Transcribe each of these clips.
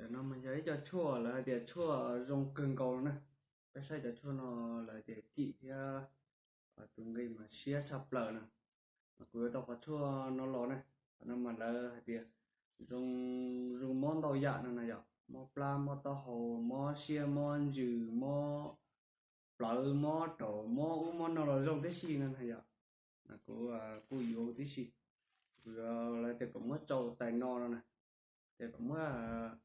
Cov no mas yog ib co tshuaj lawv hais tias tshuaj zoo kawg nkaus no na. Peb saib cov tshuaj no lawv tias kim thiab tus nqi mas siab tshaj plaws na. Kuv yuav tau qhov tshuaj no los na. Qhov no mas lawv hais tias zoo, zoo mob ntau yam no na yom, mob plab, mob taub hau, mob siab, mob ntsws, mob plawv, mob raum, mob ub mob no los zoo tib si no na yom. Kuv kuj yuav tib si. Kuv yuav lawv tias kom muab tsau tais no no na, ces kom muab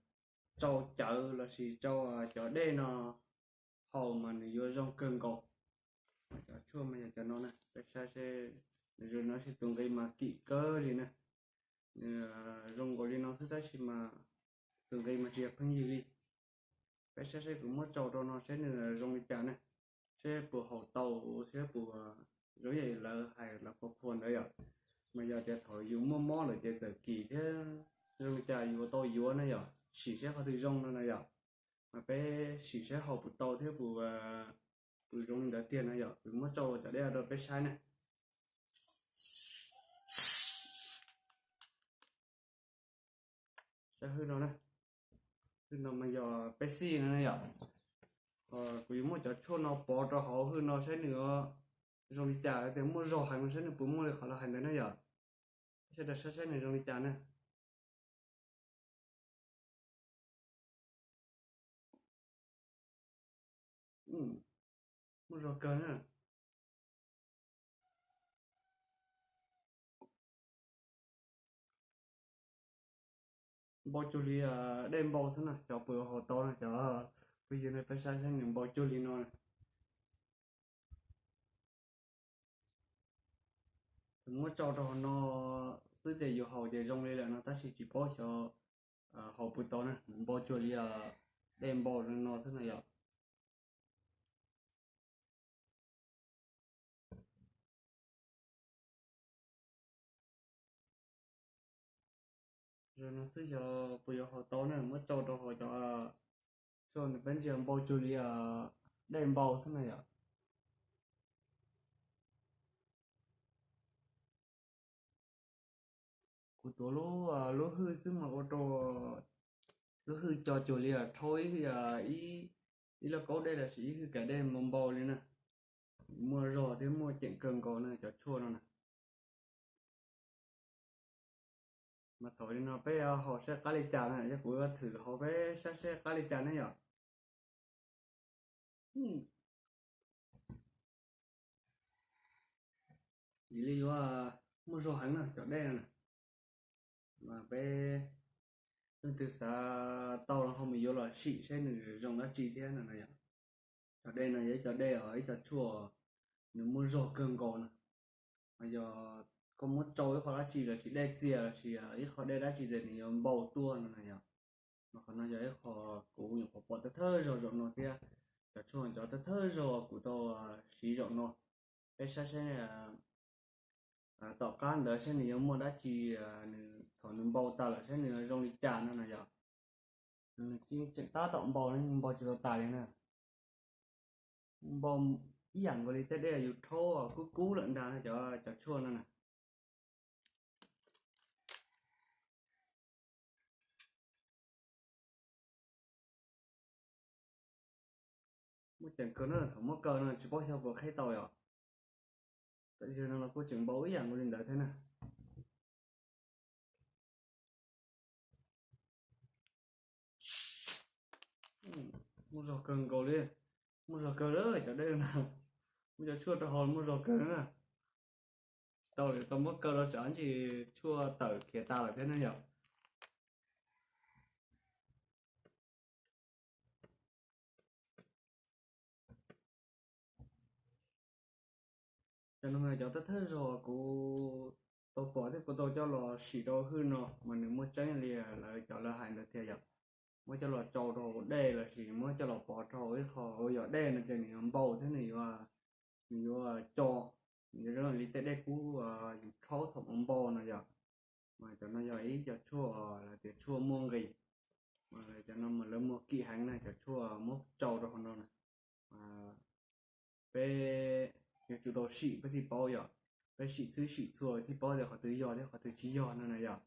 tsau cawv lossis tsau cov dej no haus mas nws yuav zoo kawg nkaus. Cov tshuaj mas yog cov no na, peb saib seb, nws zoo no sis tus nqi mas kim kawg li na. Nws zoo nkaus li no xwb tab sis mas tus nqi mas tsis yog pheej yig li. Peb saib seb kuv muab tsau rau no seb nws zoo li cas na, seb puas haus tau, seb puas zoo yam lawv hais lawv qhuas qhuas ntawd yom. Mas yog tias thaum yus muaj mob lawm ces txawm kim thiab zoo li cas yus tau yuav na yom, sim seb qhov twg zoo no na yom. Mas peb sim seb haus puas tau thiab puas, puas zoo li ntawd tiag na yom, kuv muab tsau cov dej rau peb saib na. Saib hwj no na, hwj no mas yog peb xij no na yom. Kuv yuav muab cov tshuaj no pov rau hauv hwj no saib nws zoo li cas, tias muaj zog heev no saib nws puas muaj li qhov lawv hais ntawd na yom. Sawv daws saib saib nws zoo li cas na. Muaj zog kawg na. Npau cuag li dej npau xwb na, cov puas yuav haus tau no cov phooj ywg na, peb saib saib nws npau cuag li no. Muab tsau rau hauv no xwb ces yus haus ces zoo li lawm no tab sis tsis paub xyov haus puas tau na, npau cuag li dej npau no xwb na yom. Zoo no xwb xyov puas yuav haus tau na, muab tsau rau hauv cov tshuaj peb ntsia npau cuag li dej npau xwb na yom. Kuv tuav lub, lub hwj xwb mas ua rau lub hwj co cuag li rhaub ib, ib lauj kaub dej los sis ib hwj kav dej npau npau li na. Muaj zog thiab muaj ceem kawg nkaus na cov tshuaj no na. Mas thaum li no peb haus saib qab li cas na, yog kuv thwm haus peb saib saib qab li cas ne yom. Yim li yuav muaj zog heev na cov dej no na. Mas peb leej twg xav tau los ho mus yuav los sim saib nws zoo dab tsi thiab no na yom. Cov dej no yog ib co dej os, ib co tshuaj nws muaj zog kawg nkaus na. Mas yog koj muab tsau ib qho dab tsi los sis dej txias los sis ib qho dej dab tsi ces nws yuav npau tuaj no na yom. Mas qhov no yog ib qho kuv nyuam qhuav pom thawj thawj zaug zaum no thiab, cov tshuaj cov thawj thawj zaug kuv tau siv zaum no. Peb saib saib tom qab ntawd saib nws yuav muaj dab tsi, thaum nws npau tas lawm saib nws zoo li cas no na yom. Nws tseem tab tom npau no yeej npau tsis tau tas li na. Npau ib yam nkaus li tej dej yus rhaub kub kub lawm ntag cov, cov tshuaj no na. Muaj ceem kawg na, thaum muab kaw no tsis paub xyov puas qhib tau yom. Tam sim no los kuj tseem npau ib yam nkaus li ntawd thiab na. Muaj zog kawg nkaus li, muaj zog kawg li cov dej na. Muab cov tshuaj rau hauv muaj zog kawg na. Tsis tau li, tau muab kaw rau tsam ntsis tshuaj tawm khiav tas lawm thiab na yom. Cov no cov thawj thawj zaug kuv tau pom thiab kuv tau coj los sim rau hwj no mas nws muaj tseeb li lawv cov lawv hais ntawd thiab yom. Muab coj los tsau rau dej los sis muab coj los pov rau ib qho uas yog dej no ces nws yuav npau thiab nws yuav, nws yuav co, nws yuav zoo li tej dej kub yus rhaub thaum mus npau no yom. Mas cov no yog ib co tshuaj lawv tias tshuaj muaj nqis. Mas cov no mas lawv muag kim heev na, cov tshuaj muab tsau rau hauv no na. Peb yuav tsum tau sim peb thiaj paub yom. Peb sim xwb sim txhua thiaj paub tias qhov twg yog thiab qhov twg tsis yog no na yom.